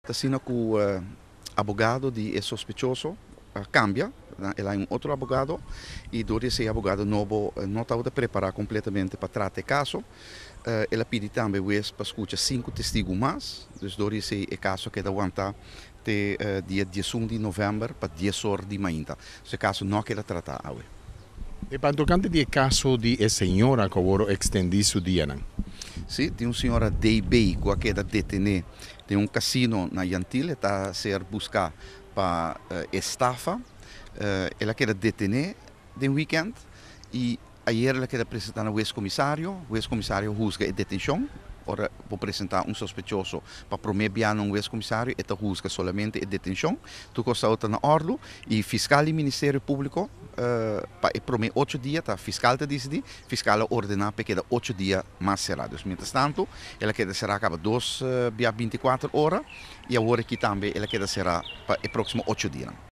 Asina ku abogado di e sospechoso a kambia, el a un otro abogado i dor di esei abogado nobo no tabata prepará kompletamente pa trata e kaso. El a pidi tambe wes pa skucha sinku testigu mas, dus dor di esei e kaso a keda wantá te dia 11 di novèmber pa 10 or di mainta. Dus e kaso no a keda tratá awe. E pa tokante di e kaso di e señora ku a ekstendé su dianan? Si, tin un señora DB ku a keda detené den un kasino na Jan Thiel, ta ser buská pa estafa. El a keda detené den weekend i ayera el a keda presentá na wes komisario. Wes komisario a husga e detenshon. Ora por presentá un sospechoso pa promé biaha na un wes komisario, e ta husga solamente e detenshon. Tur kos ta na òrdu i fiskal i Ministerio Públiko pa e promé 8 dia ta fiskal ta disidí, fiskal a ordená pa keda 8 dia mas será. Dus mientras tantu, el a keda será kaba dos bia 24 ora i awor aki tambe el a keda será pa e próksimo 8 dia.